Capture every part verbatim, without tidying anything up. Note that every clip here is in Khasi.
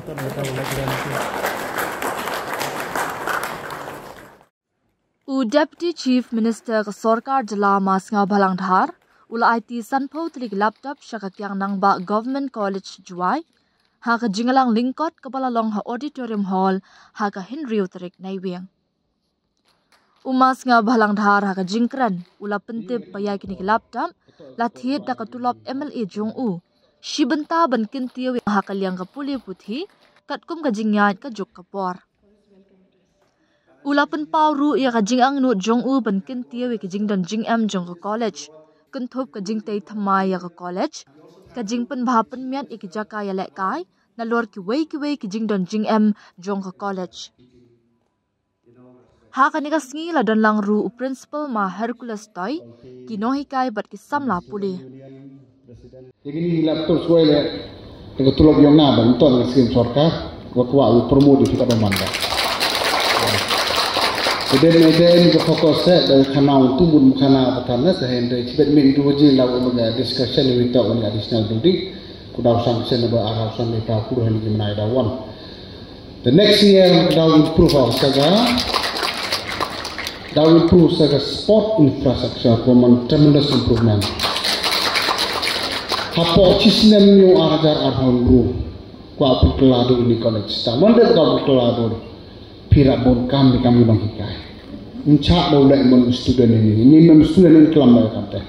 U Deputy Chief Minister ka Sorkar Jylla Ma Sniawbhalang Dhar u la aiti sanphew tylli ki laptop sha ka Kiang Nangbah Government College Jowai ha ka jingïalang lyngkot kaba la long ha Auditorium Hall ha ka hynriew tarik Naiwieng. U Ma Sniawbhalang Dhar ha ka jingkren u la pyntip ba ïa kine ki laptop la thied da ka tulop M L A jong u, shi bynta ban kyntiew ïa ha ka liang ka pule puthi katkum ka jingïaid ka juk ka por. U la pynpaw ruh ïa ka jingangnud jong u ban kyntiew ïa ka jingdon jingem jong ka college, kynthup ka jingtei thymmai ïa ka college, ka jingpynbha pynmiat ïa ki jaka ïalehkai nalor kiwei kiwei ki jingdon jingem jong ka college. Ha kane ka sngi la don lang ruh u Principal Ma Hercules Toi, ki nonghikai bad ki samla pule. Ïa kine ki laptop shuwa leh, ïa ka tulop jong nga ba mynta ka skim sorkar, wa kwah u promote ïa kita ba man ba. Te dei ne dei ka focus eh, da khana u tu bun khana ba tan na sa hen dei, chibet min tu ji la u ma discussion wi ta u ni additional building, ku daw sanction ba arau san ni ta ku hen ki menai da wan. The next year, daw improve our saga. Daw improve saga sport infrastructure, common tremendous improvement. Hapoh chi snem ïa u ar hajar arphew hynriew, kwah phi kylla dur ni college. Ta mon de kwah phi kylla dur. Phi rap bun kam ni kam nonghikai. Ncha daw leh mon student ni, ni mem student ni klam leh kam te.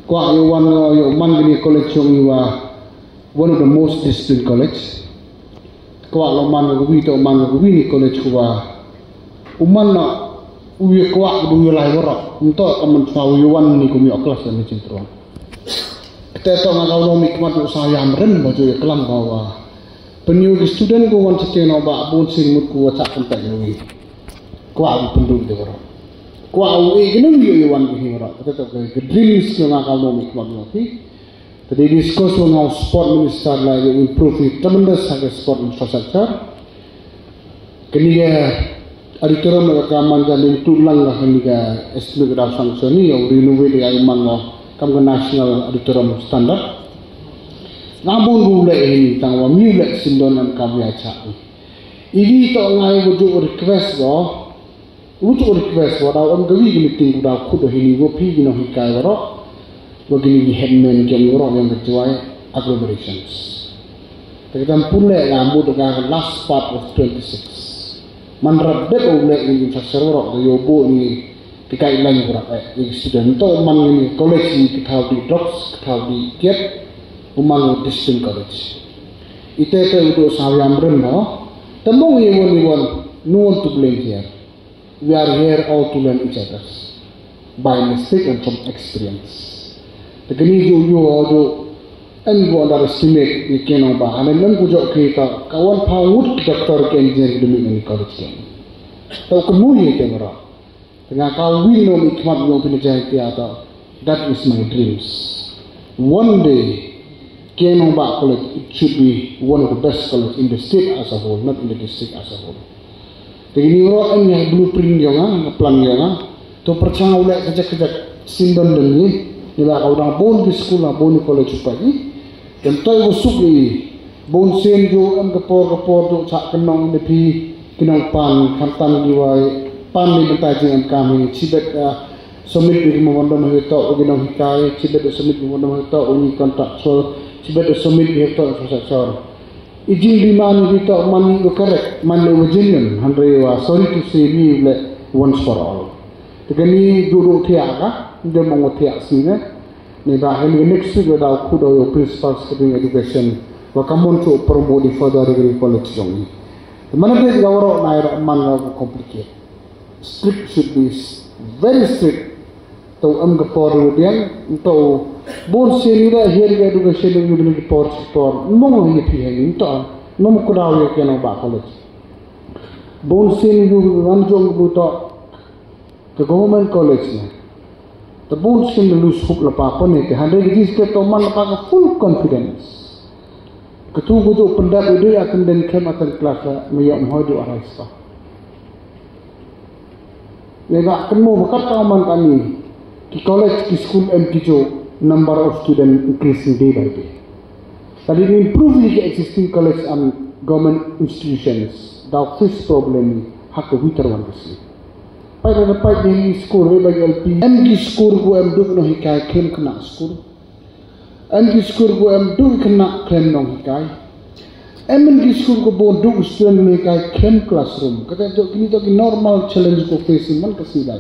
Kwah ïa wan ïa man ni college jong i wa one of the most disciplined college. Kwah lo man ka wi to man ka wi ni college ku wa. U man na u ye kwah u ye lai warok. Nto ka man sa u ye wan ni ku mi o class ni chin truan. Kete to nga kau lo mi kmat u sa yam ren ba ju ye klam ba wa. Penyu ki student ku wan cheteno ba bun sin mut ku wa chak kan tak wi. Kwah u pendu de warok. Kwah u e kene u ye wan ki warok. Kete to ka dreams nga kau lo mi kmat u ti. Tadi discuss wan ha u sport minister la ïa improve ni tremendous ha ka sport infrastructure. Kini ka auditorium la ka man ja ning tu lang la kini ka estimate ka daw sanction ni ïa u renovate ïa u man lo kam ka national auditorium standard. Nga bun gu leh ini tang wa mi leh sindon am kam ïa cha. Ini to ngai gu ju request lo. Utu request wa daw em ka wi ki meeting ku daw khut da hini wa phi ki nonghikai warok wa kini ki headman ki ong warok yang ka Jowai agglomerations. Te ka tam pule la mut ka last part of twenty-six. Man rap dep u lek ni infrastructure warok da yo bo ni ki guideline warok eh ni student to man ni college ni ki thaw di drugs ki thaw di kiet u man distinct college. Ite te utu sa yam rem no. Tamo ye won ni won, no one to blame here. We are here all to learn each other by mistake and from experience. Te kini ju ju ho ju en bu underestimate ni keno ba ane nan ku jok ki ta ka wan pa ngut doctor ke engineer ki demi ni college ke. Ta ku mu ye ke mara. Te nga ka wi no mi kmat no pin jai ti ata. That is my dreams. One day, K N Mbah College, it should be one of the best college in the state as a whole, not in the district as a whole. Te ini ro em ya blueprint yong nga, nga plan yong nga. To perchang ule kajak kajak sindon demi ni ba kau dang bon di school, dang bon di college pa ni. Kan toi ko suk ni bun sien ju em ka por ka por ju chak kenong ni phi kenong pan khamtam di wai pan ni bentai jing em kam ni chibet ah, submit ni memorandum hi to u ginong hikai chibet submit memorandum hi to u ni contractual chibet submit hi to infrastructure. I jing di man hi to man ni u correct man ni u genuine hynrei wa sorry to say ni le once for all. Te kani ju du thiah ka de mong thiah sini. Ni ba hel next week da khu da yo principal secretary education wa ka mon chu promote di further degree college jong ni. Te mana de ga waro na ira man ga complicate. Strict should be s- very strict. To am ga por ru diang to bon sien ni da her ga education ni ni por por mong ni pi hen to mong ku da yo ke no ba college. Bon sien ni du wan jong bu to Ka government college ne. Te bun sien da lose hope la pa pone te hande ki jis te to man la pa ka full confidence. Ka tu ku tu pendap u dei akan den kem akan class la me yom hoi du arai spa. Ne ba kan mo bakat ka man kami ki college ki school em ki jo number of student increasing day by day. Tadi improve ni ki existing college am Government institutions daw face problem ha ka wither wan ka sngi. Peit da peit ïa ki skul, re ba ki L P, em ki skul ku em duk nonghikai khlem khynnah skul. Em ki skul ku em duk khynnah khlem nonghikai. Em ki skul ku bun duk student nonghikai khlem classroom. Kata jong kine to ki normal challenge ku face man ka sngi da.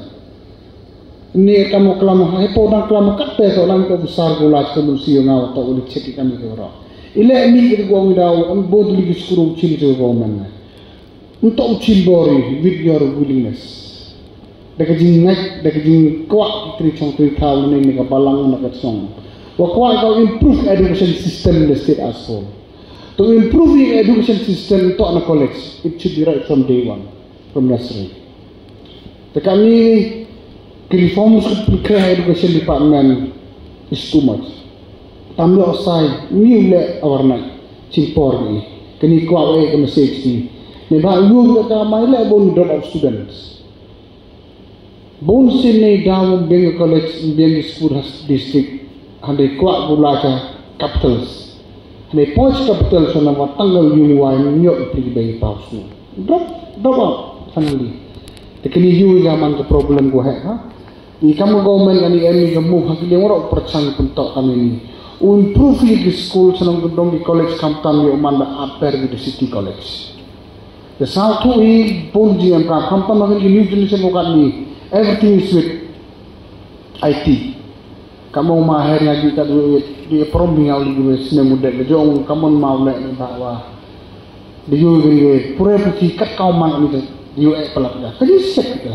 Ni kam klam ha, heipor dang klam kat te to lang ko officer ko laj ko mun sio nga to uli check kam ko ro. Ile ni ko ngdaw am bod li ki skru chim jo government. Nto chim bori with your willingness. Da ka jingngeit, da ka jingkwah ki tri chong tri thaw ne ni ka balang na ka chong. Wa kwah ka improve education system in the state as whole. To improve the education system to na college, it should be right from day one, from nursery. Te kane ki reforms ka pynkreh education department is too much. Tam lo sai ni le awarnai chimpor ni kani kwah e ka message ni. Ne ba yu ka mai le bun drop out students. Bun sien ne daw biang college biang school ha district hynrei kwah bula ka capitals. Hynrei poi capitals na wa tanggal yung wai nyok pli bei pau su. Drop, drop out finally. Te kini yu ïa man ka problem ko he ha. I kam ka government ani em i ka mu ha ki liang rok perchang pyntok kami ni. U improve ïa ki school sanang ka dong ki college kam tam ïa u man da upper ki city college. Te saw thu i bun jingem kam kam tam ha ki new generation ko kat ni. Everything is with I T. Kam ong ma her nga ji ka du di prom bi nga u li sne mu de jong kam ong ma u le ni ba wa. Di yu gi pure pu ki kat ka man ni di yu e palak da. Ka ji sek ka.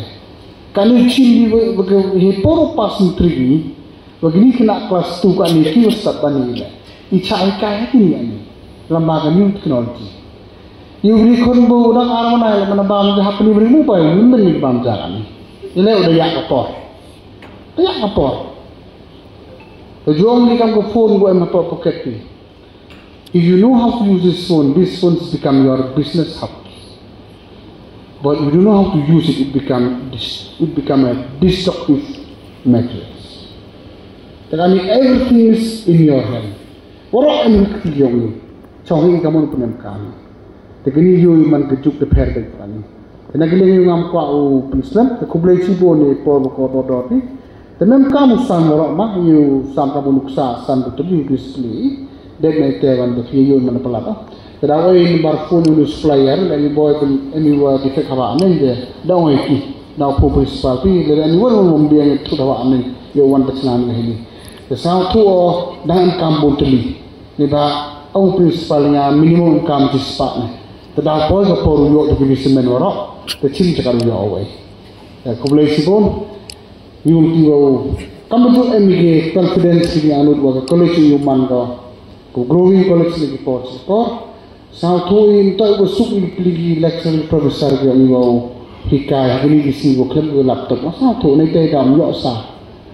Ka ni chin di ba ka he poro pas ni tri ni. Ba gini kena class two ka ni ki start ba ni le. I cha i ka he ni ani. Lamba ka new technology. Yu ri kon bo dang arwana le mana bam ja hapni bri mobile ni bam ja ani. Ile udah yak ka por. Yak ka por. Jong ni kam ko phone ko em ha pocket ni. If you know how to use this phone, this phone has become your business hub. But you don't know how to use it, it become dis- it become a destructive materials. That I mean, everything is in your hand. What are you doing? Chong hi kamon punem kami. Te kini yu man ka juk te pher te kani. Te na kini yu ngam kwah u pynslem, te khublei shibun ïa i por ba ko dor dor ti. Te mem kam u sam rok ma, yu sam ka bu nuksa, sam ka tu yu display. Det me te wan te yu man pala ta. Te da oi number phone u supplier, le yu boy te yu wa di fek haba neng de. Da oi ki. Da phone principal pi, le yu wa mo biang tu da wa neng. Yu wan te chna neng hini. Te sa tu o, da em kam bu te li. Ni ba ong principal nga minimum kam ti spah ne. Te da poi ka por u ïoh te ki semen warok te chim te ka u ïoh away. Te khublei shibun. Ni ong ti wa u kam tu em ki confidence ki anu wa ka college yu man ka. Ku growing college ni ki por ki por. Sa tu in to ko suk ni pli ki lecturer professor ki ong wa u hikai ha ni ki si ko khlem ko laptop. Sa tu ni te dam ïoh sa.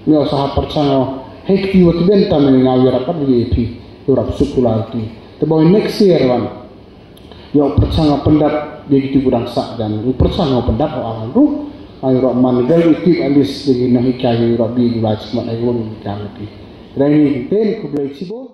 Ïoh sa ha perchang o. Hei kti wa tben tam ni nga wi rapat wi pi. Wi rap suk kula ti. Te boy next year wan. Ïoh perchang o pyndap de ki tu gudang sa dan. Wi perchang o pyndap o aran ru. Ai ro man gal wi ti alis de ki na hikai wi rap bi wi lach mat ai wi hikai wi ti. Rai ni ten khublei shibun.